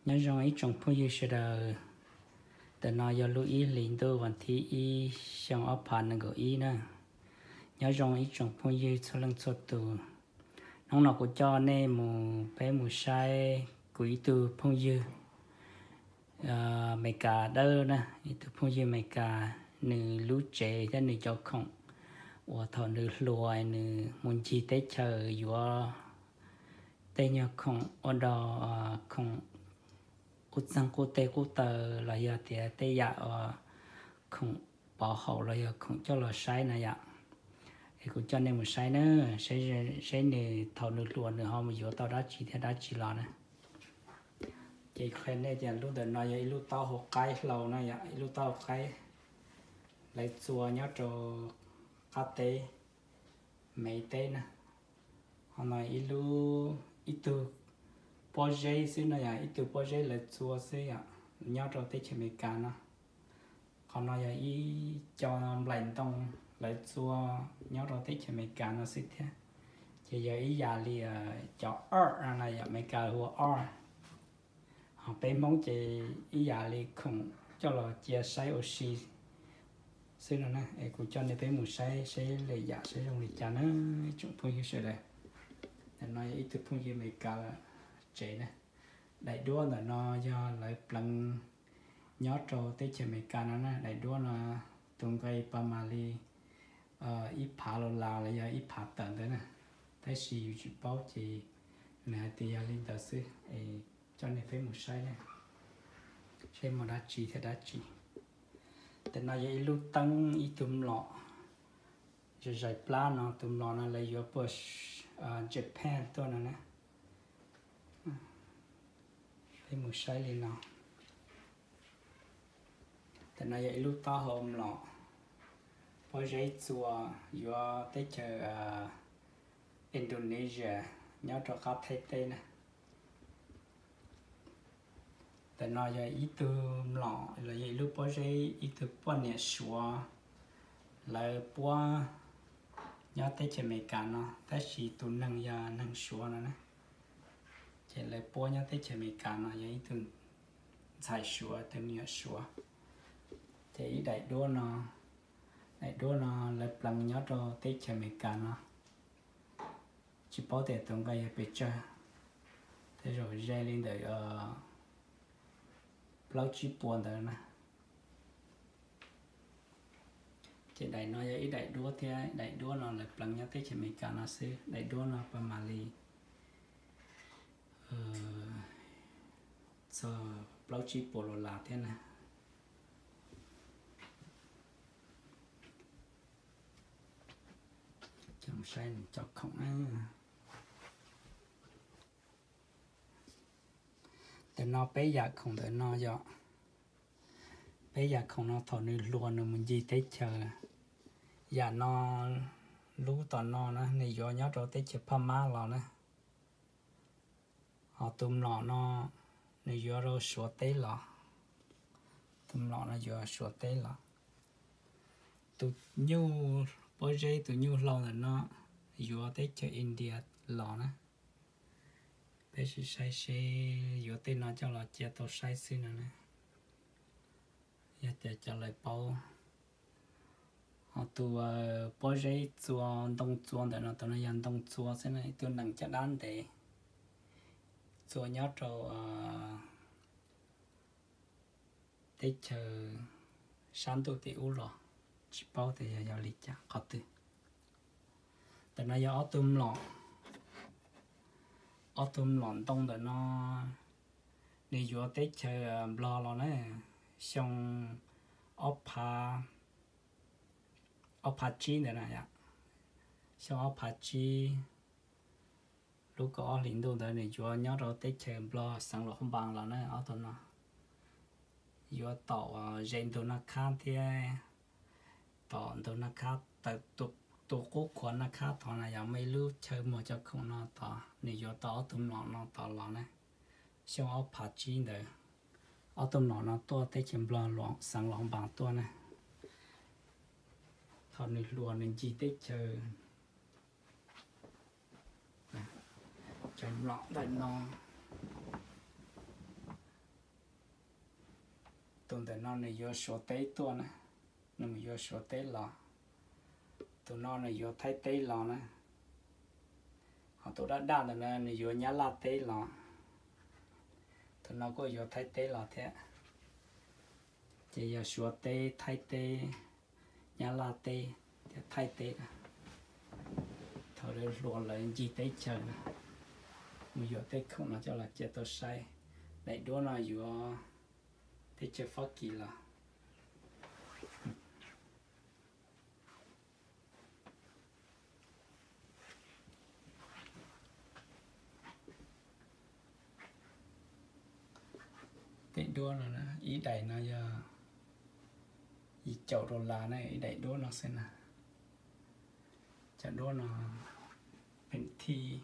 Nyob zoo ib tsoom phooj ywg sawv daws, ntawm no yog lub ib hlis ntuj vas thib ib xyoo ob phav nees nkaum ib na. Nyob zoo ib tsoom phooj ywg txhua leej txhua tus, hnub no kuv coj nej mus, peb mus saib kuv ib tug phooj ywg Amelikas dawb na, ib tug phooj ywg Amelikas, nws lub tsev thiab nws cov khoom uas thaum nws hluas nws mus ncig teb chaws yuav tej nyuag khoom ua rau khoom qub txeeg qub teg qub taw los yog tias tej yam uas khoom pov haum los yog khoom coj los saib na yom. Es kuv coj nej mus saib na, saib nws thaum nws hluas nws ho mus yuav tau dab tsi thiab dab tsi los na. Ces qhia nej tias lub ntawm no yog ib lub taub hau qaib hlau na yom, ib lub taub hau qaib lawv txua nyob rau qab teb, Mev teb na. Ho no ib lub, ib tug pob zeb xwb no yom, ib tug pob zeb lawv txua xwb yom, nyob rau teb chaws Amelikas no. Qhov no yog ib co nplaim ntoo lawv txua nyob rau teb chaws Amelikas no xwb thiab. Ces yog ib yam li cov arm no na yom, Amelikas hu ua arm. Ho peb Hmoob ces ib yam li khoom coj los cia saib ua si xwb no na. Es kuv coj nej peb mus saib, saib lwm yam saib zoo li cas na, tsoom phooj ywg sawv daws. Ntawm no yog ib tug phooj ywg Amelikas tsev na. Daim duab ntawm no yog lawv pleev nyob rau teb chaws Amelikas no na. Daim duab no tus nqi pab mam li ib phav dollar los yog ib phav tawm ntawd na, tab sis yus tsis paub ces nws hais tias yog li ntawd xwb. Es coj nej peb mus saib na, saib muaj dab tsi thiab dab tsi. Ntawm no yog ib lub teeb ib tug mlom zais plab no, tus mlom no lawv yuav puag Japan tuaj no na. Peb mus saib li no. Ntawm no yog ib lub taub hau mlom pob zeb txua yuav teb chaws Indonesia nyob rau qab Thaib teb na. Ntawm no yog ib tug mlom los yog ib lub pob zeb ib tug poj niam Suav lawv puab nyob teb chaws Amelikas no, tab sis tus neeg yog neeg Suav no na. Ces lawv puab nyob teb chaws Amelikas no yog ib tug ntxhais Suav, tus me nyuam Suav. Ces ib daim duab no, daim duab no lawv pleev nyob rau teb chaws Amelikas no, tsis paub tias tus nqi yog pes tsawg, tej zaum ze li ntawm plaub tsib puas ntawd na. Ces daim no yog ib daim duab thiab, daim duab no lawv pleev nyob teb chaws Amelikas no xwb. Daim duab no pab mam li txog plaub tsib puas dollar thiab na. Coj saib nws cov khoom na. Ntawm no peb yam khoom ntawm no yog, peb yam khoom no thaum nws hluas nws mus ncig teb chaws. Yam no, lub tom no na nws yuav nyob rau teb chaws Phaj Mab los na. Ho tus mlom no nws yuav rau Suav teb los. Tus mlom no yuav Suav teb los. Tus nyuj pob zeb, tus nyuj hlau ntawm no yuav teb chaws India los na. Peb sim saib seb yuav tej no coj los cia tau saib xwb no na, yog tias cov lawv paub. Ho tus pob zeb txua, ntoo txua ntawm no, tus no yog ntoo txua xwb na, ib tug nees caj dab ntev txua nyob rau teb chaws sab ntuj tim ub los, tsis paub tias yog, yog li cas qhov twg. Ntawm no yog ob tug mlom, ob tug mlom ntoo ntawm no nws yuav teb chaws Nplog los na, xyoo ob phav, ob phav tsib ntawd na yom, xyoo ob phav tsib, lub kaum ob hlis ntuj ntawd nws yuav nyob rau teb chaws Nplog xeev Luam Pha Npas los na, ob tug no yuav tom ze ntug Naj Khab thiab, tom ntug Naj Khab, tus qub qhuav Naj Khab tod na yog muaj ib lub chaw muag cov khoom no tod, nws yuav tau ob tug mlom no tod los na. Xyoo ob phav tsib ntawd, ob tug mlom no tuaj teb chaws Nplog xeev Luam Pha Npas tuaj na, thaum nws hluas nws ncig teb chaws. Cov mlom ntawm no, Tus ntawm no nws yuav Suav teb tuaj na, nws mus yuav Suav teb los. Tus no nws yuav Thaib teb los na. Ho tus daj daj ntawm no nws yuav Nyab Laj teb los. Tus no kuj yuav Thaib teb los thiab. Ces yog Suav teb, Thaib teb, Nyab Laj teb thiab Thaib teb. Thaum lawv hluas lawv ncig teb chaws na, mus yuav tej khoom no coj los cia tau saib. Daim duab no yuav teb chaws Fab Kis los. Tej duab no, ib daim no yog yim caum dollar na, ib daim duab no xwb na. Cov duab no pheej thij.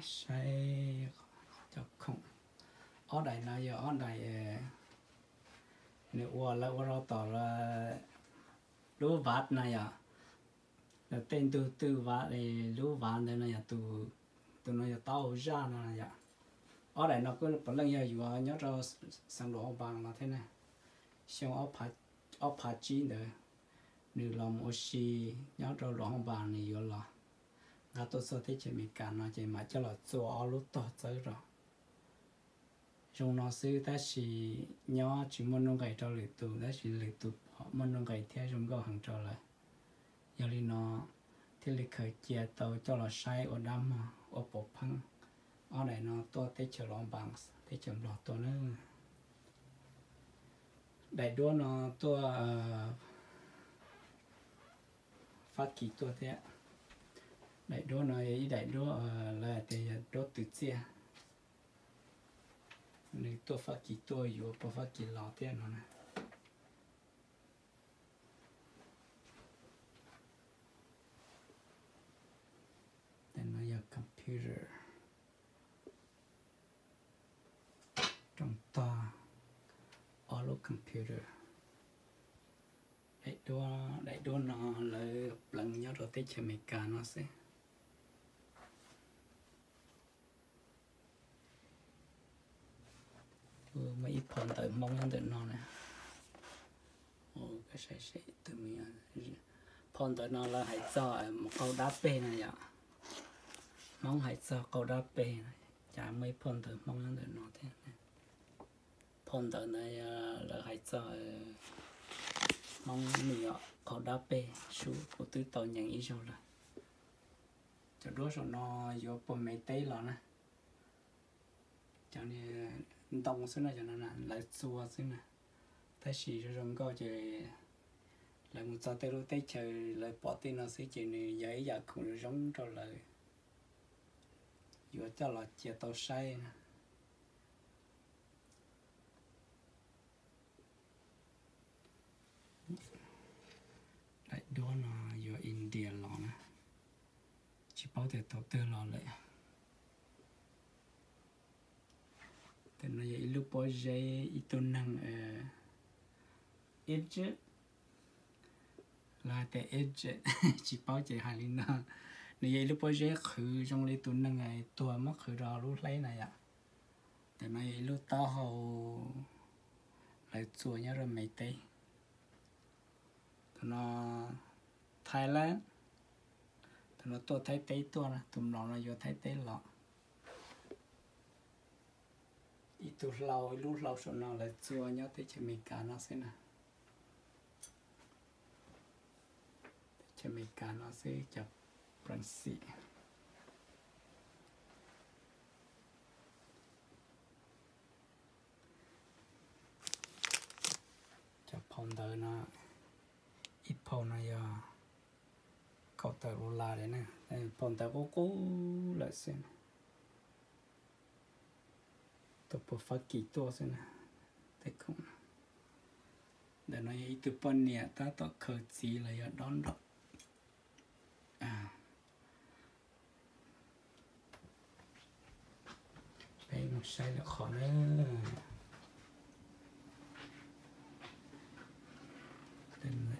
Saib cov khoom. Ob daim no yog ob daim nws ua, lawv ua rau tom lub vaj na yom. Lawv tej ntug twj vaj, lub vaj ntawd no yog tus, tus no yog taub hau zaj no yom. Ob daim no kuj puav leej yog yuav nyob rau xeev Luam Hoo Npas los thiab na. Xyoo ob phav tsib ntawd nws los mus ua si nyob rau Luam Hoo Npas, nws yuav los nqa tuaj txog teb chaws Amelikas no ces mam coj los txua ob lub tog txawb rau. Zoo no xwb tab sis nyob tsis muaj nuj nqis rau lwm tus, tab sis lwm tus muaj nuj nqis thiab zoo nkauj heev rau lawv. Yog li no thiaj li khaws cia tau coj los saib ua dab mog ua pov pheej. Ob daim no tuaj teb chaws Los Npas, teb chaws Nplog tuaj na. Daim duab no tuaj Fab Kis tuaj thiab. Daim duab no yog ib daim duab lawv hais tias yog duab twv txiaj. Nws tuaj Fab Kis tuaj yuav puag Fab Kis los thiab no na. Tes no yog computer, rooj tog, ob lub computer. Daim duab, daim duab no lawv pleev nyob rau teb chaws Amelikas no xwb. Muaj ib phau ntawv Hmoob nyob ntawm no na. Phau ntawv no lawv hais txog qau dab peg na yom. Hmoob hais txog qau dab peg, cas muaj ib phau ntawv Hmoob nyob ntawm no thiab. Phau ntawv ntawd lawv hais txog Hmoob me nyuam qau dab peg, sub kuv twb tau nyeem ib zaug lawm. Cov duab saum no yuav puag Mes teb los na. Cov ntoo xwb no, cov no lawv txua xwb na. Tab sis zoo zoo nkauj ces lawv mus txog tej lub teb chaws lawv pom tej no xwb ces nws yog ib yam khoom zoo zoo rau lawv yuav coj los cia tau saib na. Daim duab no yuav India los na, tsis paub tias thaum twg los lawm. Tes no yog ib lub pob zeb ib tug neeg Egypt, los hais tias Egypt, tsis paub ces hais li no. Nws yog ib lub pob zeb qhwv zoo li tus neeg tuag muab qhwv rau lub hleb na yom. Tes no yog ib lub taub hau lawv txua nyob rau Mes teb. Tus no Thailand, tus no tuaj Thaib teb tuaj na, tus mlom no yuav Thaib teb los. Ib tug hlau, ib lub hlau saum no lawv txua nyob teb chaws Amelikas no xwb na. Teb chaws Amelikas no xwb, cov Pranxis. Cov phau ntawv no, ib phau no yog kaum tawm dollar li na, phau ntawv qub qub lawm xwb. Tuaj puag Fab Kis tuaj xwb na. Tej khoom ntawm no yog ib tug poj niam tab tom khaws txiv los yog dob nroj. Peb mus saib lwm qhov na.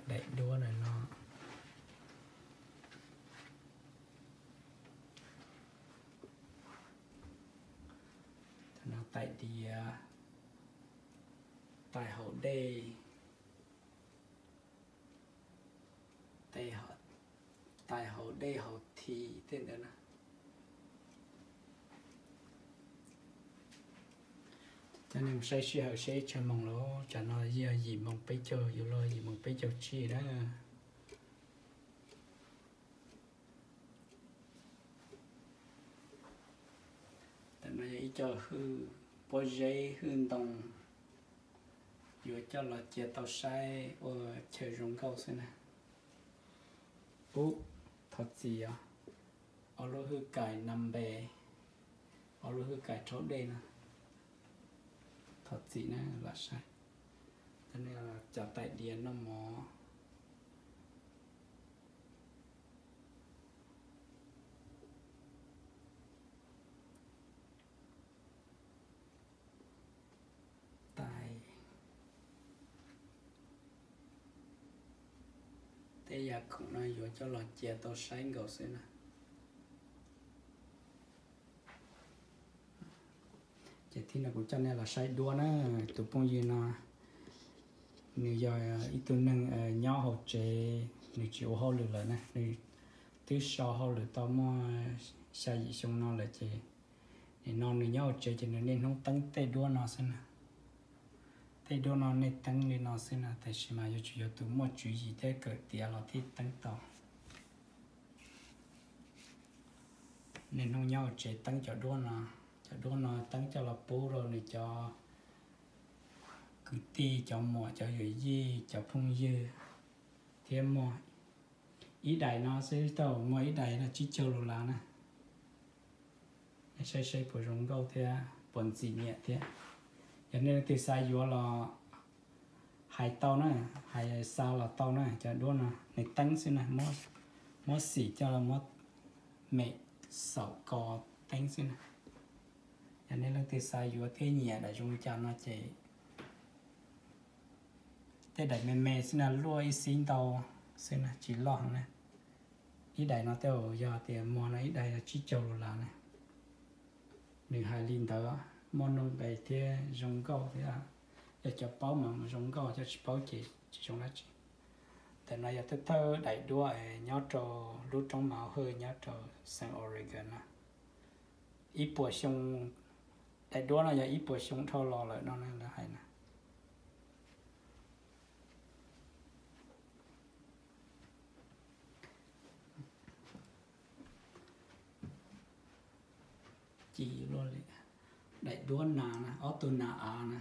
Daim duab ntawm no. tiav, tais haus dej, tais haus dej haus thi tej ntawd na. Coj nej mus saib sij hawm seb tsawg moos lawm, tsam no yog yim moos peb caug, yuav luag yim moos peb caug tsib na. Tam no yog ib co hwj pob zeb hwj ntoo, yuav coj los cia tau saib ua chaw zoo nkauj xwb na. Ub, thov txim os, ob lub hwj kais nam npe, ob lub hwj kais rhaub dej no. Thov txim na, lam saib. Cov tais diav noj mov, tais, tej yam khoom no yuav coj los cia tau saib nkaus xwb na. Ces tib no kuv coj nej los saib duab na. Tus phooj ywg no nws yog ib tug neeg nyob hauv tsev, nws tsis ua hauj lwm lawm na, nws twb so hauj lwm tau muaj xya yim xyoo no lawm ces nim no nws nyob hauv tsev ces nws niaj hnub teeb tej duab no xwb na. Tej duab no nej teeb li no xwb na, tab sis mas yuav tsum yog tus muaj tswv yim thiab kawm tiav los thiaj teeb tau. Niaj hnub nyob hauv tsev teeb cov duab no, cov duab no teeb coj los pub rau nws cov kwv tij, cov muam, cov yawm yij, cov phooj ywg thiab muaj ib daim no xwb tau, muaj ib daim no tsib caug dollar na. Saib seb puas zoo nkauj thiab puas ntxim nyiam thiab. Yog nej leej twg xav yuav los hais tau na, hais xa los tau na, cov duab no nws teeb xwb na, muab xim coj los muab mem xaum ko teeb xwb na. Yog nej leej twg xav yuav thiab nyiam daim zoo li cas no ces tej daim me me xwb na, luaj ib xib ntau xwb na, tsis loj na. Ib daim no tej zaum yog tias muag no ib daim yog tsib caug dollar na. Nws hais li ntawd, muaj nuj nqis thiab zoo nkauj thiab. Yog cov paub mas zoo nkauj, cov tsis paub ces tsis zoo dab tsi. Ntawm no yog thawj thawj daim duab nyob rau lub roob Mount Hood nyob rau xeev Oregon na. Ib puas xyoo, daim duab no yog ib puas xyoo dhau los lawm no na, lawv hais na. Ci luaj li. Daim duab nas na, ob tug nas av na.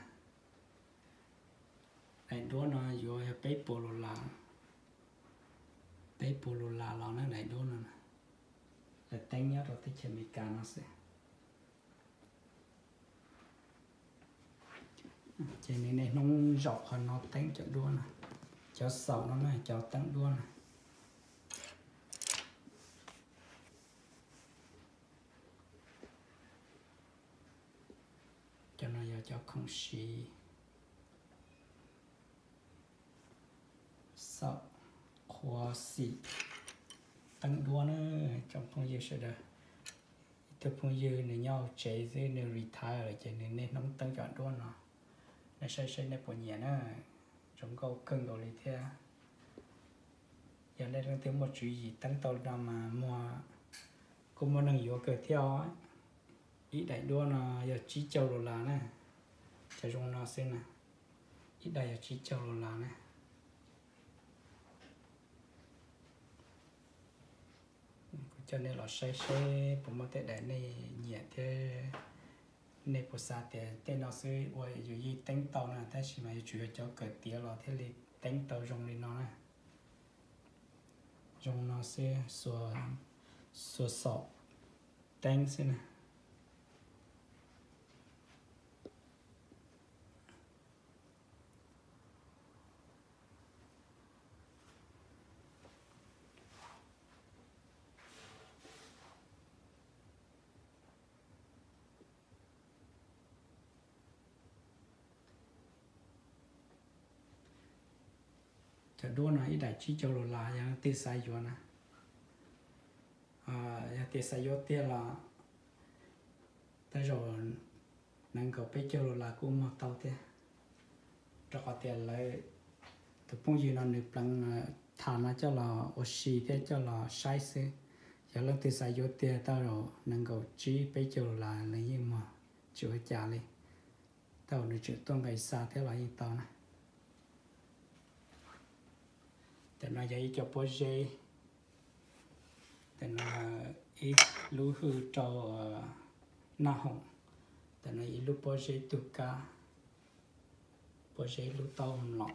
Daim duab no yuav yog peb puas dollar, peb puas dollar los na daim duab no na. Lawv teeb nyob rau teb chaws Amelikas no xwb. Ces nws niaj hnub zaum qhov no teeb cov duab no, cov xaum no na, cov teeb duab no. Cov no yog cov khoom siv, xaum, qhuav, xim, teeb duab na. Tsoom phooj ywg sawv daws, ib tug phooj ywg nws nyob hauv tsev xwb, nws retire lawm ces nws niaj hnub teeb cov duab no. Nej saib seb nej puas nyiam na, zoo nkauj kawg nkaus li thiab. Yog nej leej twg muaj tswv yim teeb tau no mas muag, kuj muaj neeg yuav kawg thiab os. Ib daim duab no yog tsib caug dollar na, cov zoo no xwb na, ib daim yog tsib caug dollar na. Kuv coj nej los saib seb puas muaj tej daim nej nyiam thiab. Nej puas xav tias tej no xwb ua yus yeej teeb tau na, tab sis mas yuav tsum yog cov kawm tiav los thiaj li teeb tau zoo li no na. Zoo no xwb, xuas xaum teeb xwb na. Cov duab no ib daim tsib caug dollar, yog leej twg xav yuav na, yog tias xav yuav tiag los tej zaum Nees nkaum peb caug dollar kuj muag tau thiab, rau qhov tias lawv tus phooj ywg no nws pleev tham no coj los ua si thiab coj los saib xwb. Yog leej twg xav yuav tiag tau nees nkaum tsib peb caug dollar los yeej muag tsis ua cas li, tau nws tseem tuaj nqis xa thiab los yeej tau na. Tam no yog ib co pob zeb, tam no ib lub hwj rau naj hoom, tam no ib lub pob zeb tug kab, pob zeb lub taub mlom.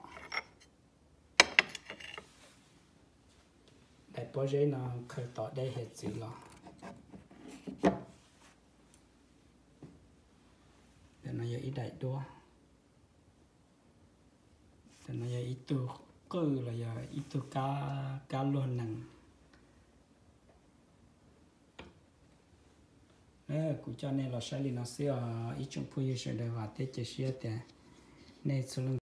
Daim pob zeb no khaws tom dej hiav txwv los. Tam no yog ib daim duab, tam no yog ib tug qwj los yog ib tug kab, kab luag nees. Kuv coj nej los saib li no xwb os ib tsoom phooj ywg sawv daws, vam thiab cia siab tias nej txhua leej